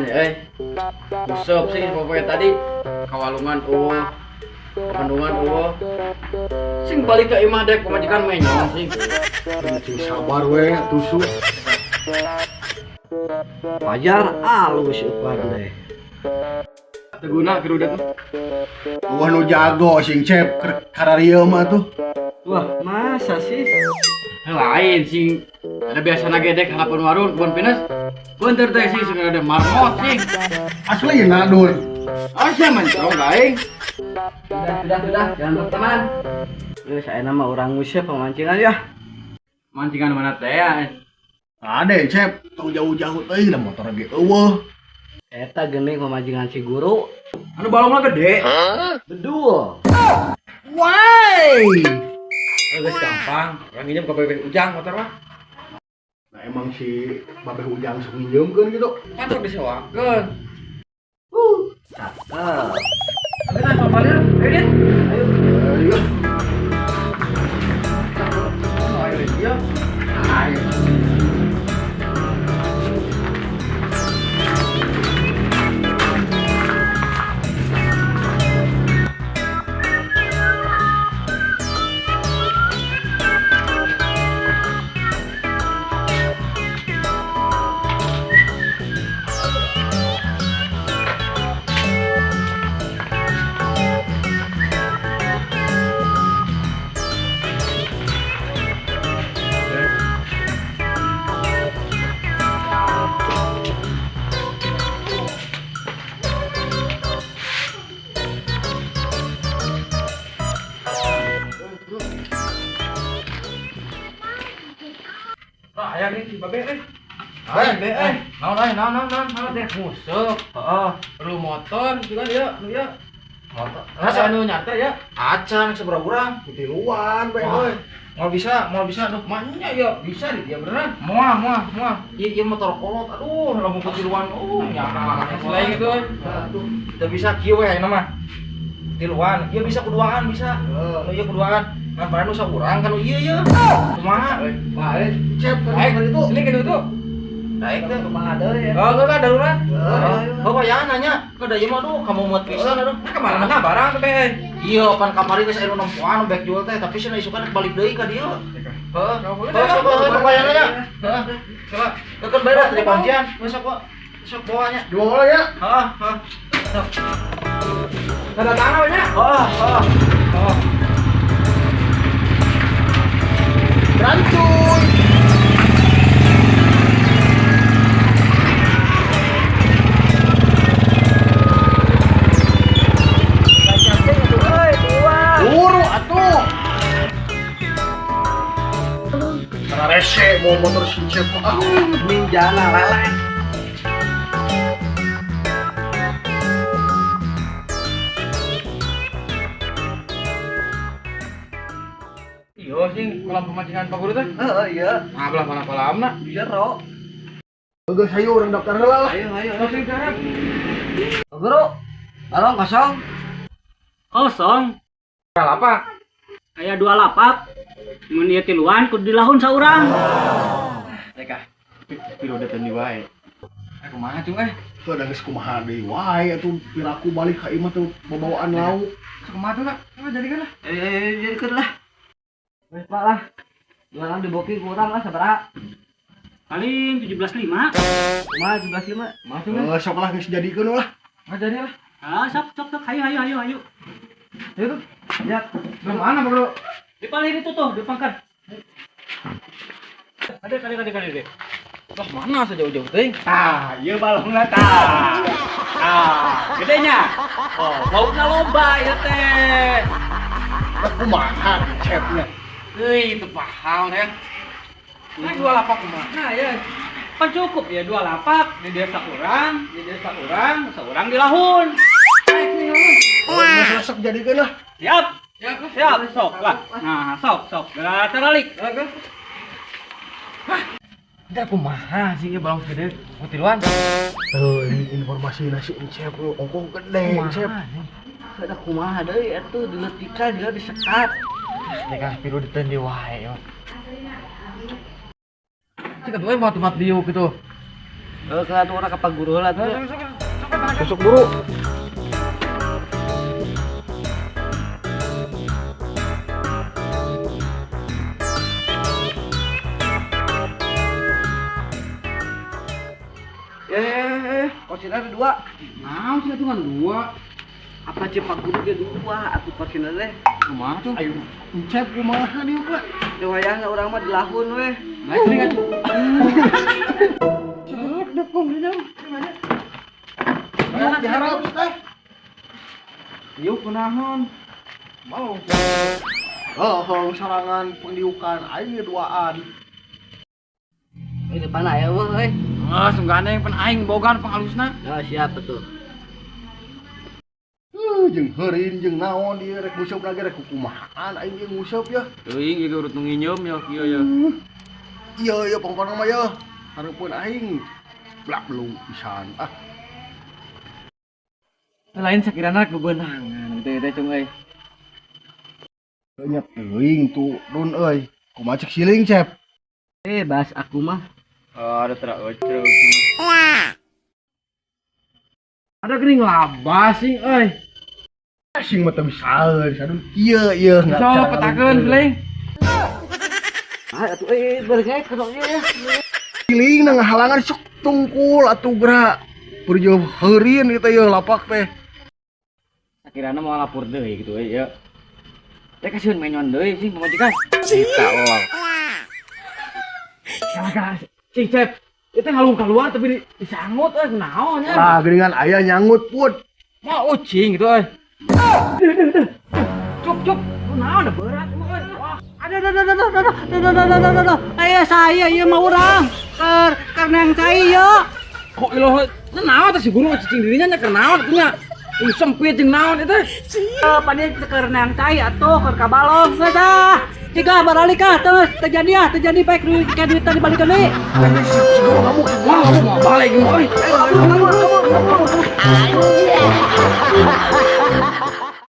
ya euy. Useup sih pokoknya tadi kawalungan eueuh. Bandungan eueuh. Sing balik ke imah dek pamajikan menyong sing. Sing sabar we tusuk. Wajar alus eupan deh. Teu guna gerudet mah. Wah nu jago sing cep kararieu mah tuh. Wah, masa sih? Lain sing ada biasa gedek harapan warung kebun pinus. Beunteur teh sing sing ada marmot sing. Asli na Dur. Ah sia mencong aing. Sudah, jangan berteman. Geus aya mah urang nguseup pemancingan ya. Mancingan mana teh ya? Ada cep, tong jauh-jauh teuing da motor ge eueuh. Eta geuning pemacingan si guru. Anu balongna gede. Bedul. Wai. Geus gampang, urang nginjem ka Bebeh Ujang motor mah. Nah emang si Babeh Ujang sok nginjemkeun gitu. Kan sok disewakeun. Cakep. Ayo nah, papalir, ayo Dit. Ayo. Ayo. Ayo dia. Ayo. Nah, aya nih si Babe euy. Ayo, be euy. Naon euy, naon naon naon, naon dek nguseup. Heeh. Perlu motor juga ya, nu ya. Motor. Rasa anu nyata ya. Acan sabaraha urang. Tiluan bae Wah. euy. Moal bisa aduh. Maknya ya bisa di dia beneran. Moal, moal, moal. Ieu ieu motor kolot. Aduh, lamun kutiluan. Nyala. Selain itu euy. Aduh. Teu bisa kieu we ayeuna mah. Tiluan, ieu bisa kuduaan bisa. Heeh. Nu ieu kuduaan. Ngan padahal nu saurang kan nu ieu ye. Kumaha? Wah, cep Ayo, kan itu. sini ke itu. Daek teh. Kumaha deui ya? Oh, enggak darurat. Heeh. Oh, wayangan nanya, ke da ieu mah aduh kamu muat pisan aduh. Nah, kemana mana barang tuh teh. Iya, pan kamari geus aya nu nempoan nu bek jual teh, tapi cenah isukan balik deui ka dieu. Heeh. Heeh, sok heuh wayangan nya. Heeh. Coba. Keun bae dah tadi pancian. Geus sok sok bawa nya. Dua ya. Heeh, heeh. Sok. Tanda tangan nya. Heeh, heeh. Heeh. Rancuy. Buru atuh. Karena rese mau motor si Cep ah. Ninjana lelek. Iya sing kolam pemancingan Pak Guru teh. Heeh, iya. Nah, belah mana kolamna? Jero. Geus hayu urang daftar heula lah. Ayo, ayo, Sok sing sekarang. Pak Guru, balong kosong. Kosong. Lapak. Kayak dua lapak. Mun ieu tiluan kudu dilahun saurang. Teh kah. Piro teh wae. Eh kumaha cung eh? Tuh ada geus kumaha deui wae atuh piraku balik ka imah tuh babawaan lauk. Kumaha tuh Kak? Coba jadikan lah. Ayo, ayo, ayo, jadikeun lah. Wes Pak lah. Dua orang di booking kurang lah sabaraha? Paling 17.5. Kumaha 17.5? Kumaha cung eh? Heeh, sok lah geus jadikeun lah. Nggak jadi lah. Ah, sok sok sok hayu hayu hayu hayu. Ayo tuh. Ya. Belum mana Pak Guru? Di paling itu tuh, di pangkat. Ada kali kali kali deh. Lah mana sejauh-jauh teuing? Tah, ieu balongna tah. Tah, gedenya. Oh, laukna loba ieu teh. Lah kumaha Cepnya? Euy, itu paham ya. Ini dua lapak kumaha ya? Kan cukup ya dua lapak di desa urang, di desa urang, seorang di lahun. Geus resep jadikeun lah. Siap. Ya, Siap, sok lah. Nah, sok sok. Gerak teralik. Oke. Hah? Udah kumaha sih ieu balong segede kutiluan? Tuh, ini informasi nasi Encep lu ongkoh gede Encep. Ada kumaha deui atuh diletikan juga disekat. Teh kah piru ditendi wae. Cik atuh mau tempat diuk gitu. Heuh, kena tuh urang ka Pak Guru heula tuh. Susuk buru. Ya, ya, ya, ya. Korsina ada dua. Naon sih cuma dua. Apa cek Pak Guru ge dua atuh korsina teh. Kumaha tuh? Ayo, Encep kumaha dieu, Pak? Teu wayahna urang mah dilahun weh. Naik sering atuh. Cek dukung di dalam. Mana diharap teh? Yuk kunaon? Mau. Oh, sarangan pendiukan aing duaan. Ini depan aya weh euy. Ah, sunggana yang pen aing bogan pangalusna. Ya siap betul. Jeung heurin jeung naon ieu rek nguseup lagi rek kukumahaan aing ieu nguseup ya. Teuing ieu urut nu nginyeum ya kieu ya. Iya iya pongpon mah ya. Hareupeun aing blak belum pisan. Ah, Lain sakirana rek bebenangan gitu teh cung euy. nya teuing tuh dun euy. Kumaha cek siling, Cep? Eh, bahas aku mah. Oh, ada terak ocruk. Ada geuning labas sing euy. Sing mah teu bisaeun, sadun kieu ieu Sok petakeun siling. Ah, atuh eh balik kerok ya. Siling na ngahalangan sok tungkul atuh geura. Perjauh heurin kita ieu lapak teh. Sakirana mau lapor deui gitu euy ya. Teh kasieun menyon deui sing pamajikan. Kita oh. Salah cing Cep. Itu ngalung keluar tapi disangut euy kunaon ya. Lah geuningan aya nyangut put. Mau ucing gitu euy. Cup cup, kunaon da berat mah euy. Wah, Aduh, aduh, aduh, aduh, aduh, aduh, aduh, aduh, aduh, aduh. Ayo saya, iya mau orang. Ker, karena yang saya, yo. Kok iloh naon teh si guru cicing dirinya nya keur naon punya. Ih sempit jeung naon itu. Panin karena yang saya atuh keur kabalong geus ah. Jika baralik ah terus terjadi ah, terjadi baik duit kayak duit tadi balik deui. Wah, mau balik euy. Kabur, kabur, kabur, kabur.